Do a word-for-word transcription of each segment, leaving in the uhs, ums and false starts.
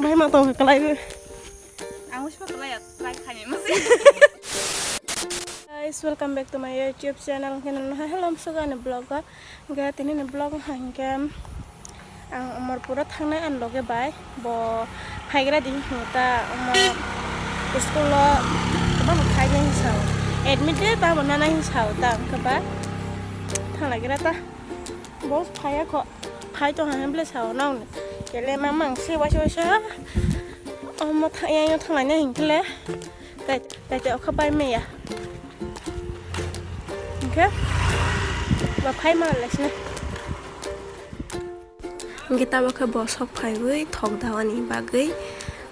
Ai ma tong kalai. Ang usah kalai ya, try khaini masi. Guys, welcome back to my YouTube channel. Kena no hello suga ni vlog ga. Ga tini ni vlog hangke ang Amarpura thangnai an loge bai bo haigra di ta omo school lo ba bo khaini sao. Admit de ba bo nana sao ta ke ba thangla gira ta. Bo phaya kho, phai tong hang ble sao nang. Kele mamang se waisa waisa. Omo thang yang yang thang laina hingkle. Tai tai tai okha bai meya. Hingke ba phai ma lesne. Hingke tabo khe bo sok phaiwi thok dawani bagwi,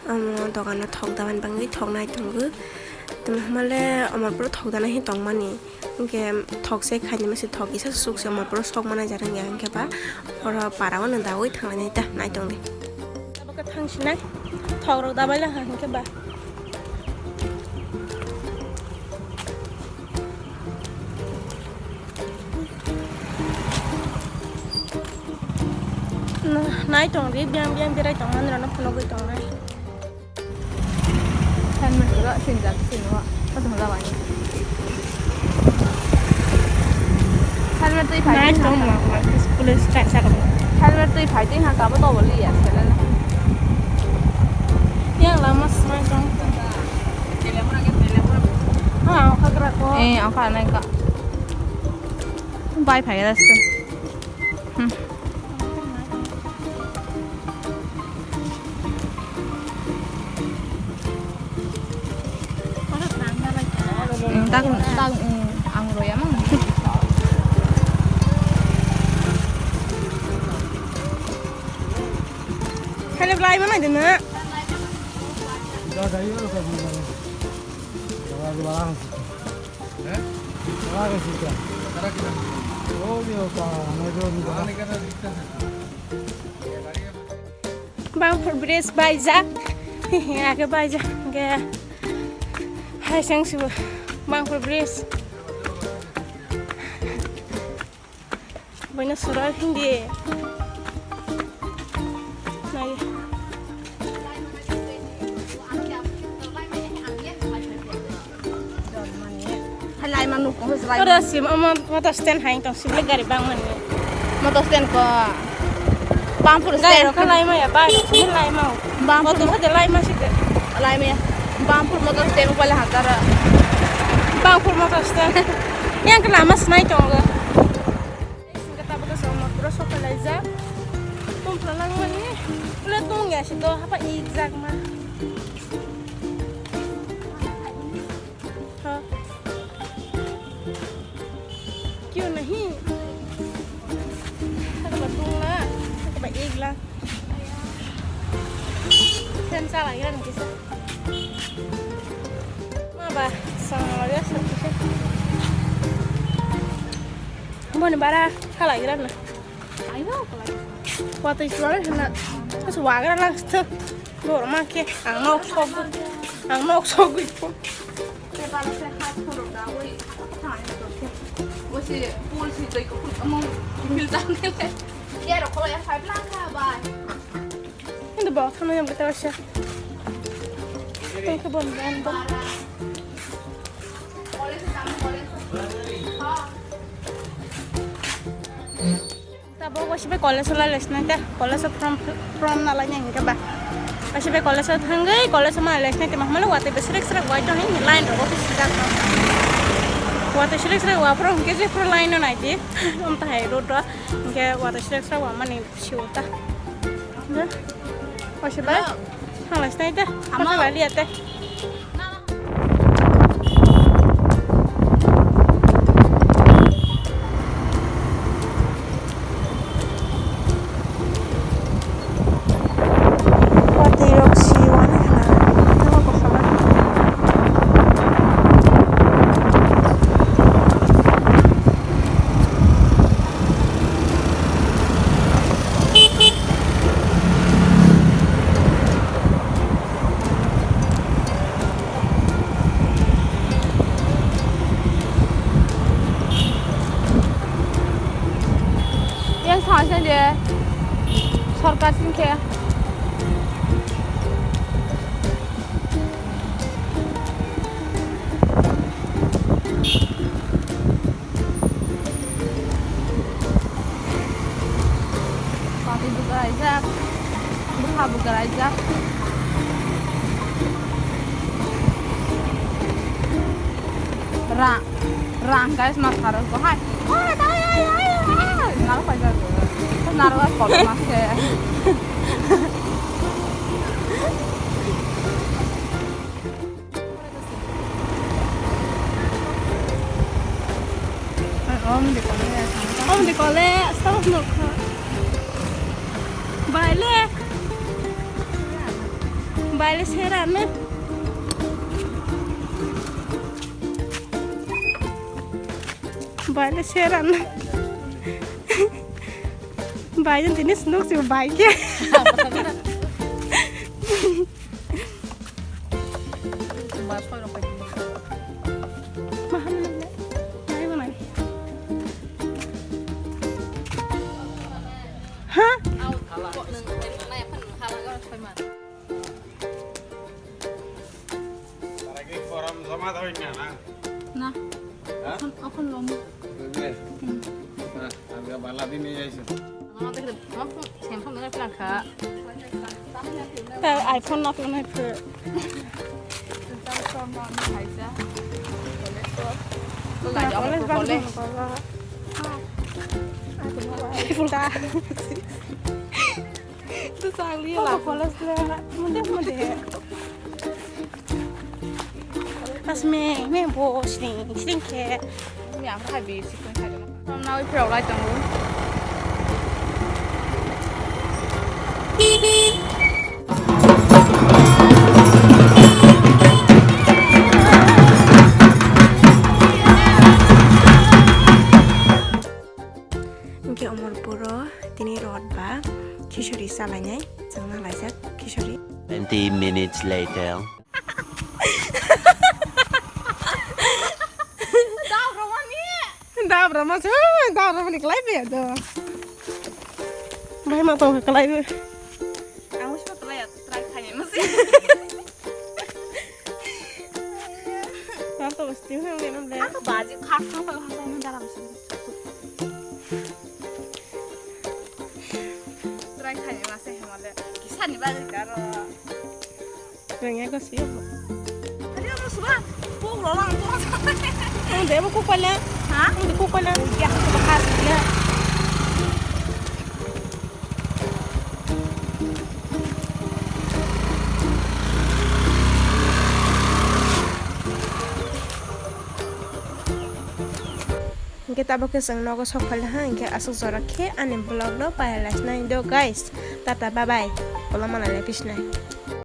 omo dogano thok dawani bagwi thok nai tongo. Tamo hwnmale Amarpuro thok dana hi tongmani. Hingke thok se khaini masi thok kisa suk se Amarpuro sok manai jara hingya hingke ba oro para o no dawi thanglai nai ta nai tongdi. Abo khe thang sinai thok rok dabai lang ha hingke ba. Nai tong ri biang biang berai tong mani rano phunugwi tongnai. Helmet rok sinjak sini wa. Kosong jabani. Helmet twi phai. Nai tong ma ma school start sa ko. Helmet twi phai twi ha kabo to boli ya sala. Yang lama smai tong. Ha, ang khagra ko. Eh, ang kha nai ka. Bai phai ra sto. Hmm. Hmm, tak, tak, hmm, ang roya mang. Hello, lai mana dina? Bangphur bridge baijak. Ake baijak. Ake hai sang sibo Bangphur bridge. Boina surar hindi. Nai. Halai manu ko halai. Ora sim ama mata stand hai tong sim gari bang mani. Motor stand ko. Bangphur stand. Gari ko lai ma ya, bang sim lai ma. Bangphur motor de lai ma sik. Lai ma ya. Bangphur motor stand ko lai hantara. Bangphur motor stand. Yang ke lama smai tongo. Singka tabuk kaisa Amarpura sok kalaijak. Tongphla langmani. Pula tong ya si do hapa ikjak ma. Ha. Kyo nahi? Hapa tongla. Hapa ikla. Sen chala gira nang kisa. Ma ba, sang lagi sa kisa. Boni bara khala gira na. Ayo, khala. Watui suara na. Kasu wagra lang stu. Dor ma ke, ang nok sok. Ang nok sok. Te bara se hat khoro da oi. Thang ni to. Bo se pol si doi ko mo. Mil tang le. Ya ro ko ya five lang ka ba. Hindi ba, thang na yam kita wasa. Tong ke bon ban ba. Tabuk wasibai college o lai lesna ta, college o from, from na lai nang ba. Wasibai college o thangwi, college o ma lesna ta mahmalo watui be srek srek wai to hin line ro office sijak no. Watui srek srek wa pro hingke je pro line no nai di. Um ta hai road ro hingke watui srek srek wa mani. Siwta. Osi bai. Hello. Halai stai te. Ama. Masa bali ate. Watui rok siwani hwnna. Tamo kosom. Yang sangsang de sorkar sing khe. Kalaijak. Rang, rang guys, mas harok bo hai. Ai, ai, ai, ai, ai. Narok paijak. Narok ai, kotor mas khe. Om de kole, om de kole, stop nokha. Baile. Baile seran. Baile seran. Baile tini sendok sih baik ya. Mahal mana? Naik mana? Hah? Tarai ke koram joma thoi na na. Na. Ha? Okon, okon lom. Bebe. Hmm. Ha, agak bala din ni aise. Mama tak ada, mama pun sempong dengan pelan kak. Ta iPhone na tu na phe. College bang college. Full ta. Tu sangli la. College le, munde munde. Asme, me bo sling, sling ke. Me ang hai bi sikon khai. Nawi phirok lai tongo. Hingke omor puro tini rot ba khichuri salainai chwngno laijak khichuri. Twenty minutes later. Dab rama se, dab rama ni kelai be do. Bai ma tong kelai be. Ang usma kelai ya, try khai ma se. Ang to basti hang ni nam le. Ang to baji khas khas khas khas ni dalam se. Try khai ma se hemale. Kisa ni baji karo. Rengya ko siyo. Ari amo suba. Kok rolang to. Ang debo kok pala. Ha? Ang debo kok pala. Ya, kok khas ya. Hingke tabuk khe chwng nogo sok phaila ha, hingke aswk jora khe ani vlog no pailai sinai do guys. Tata bye bye. Ulo malai lai phi sinai.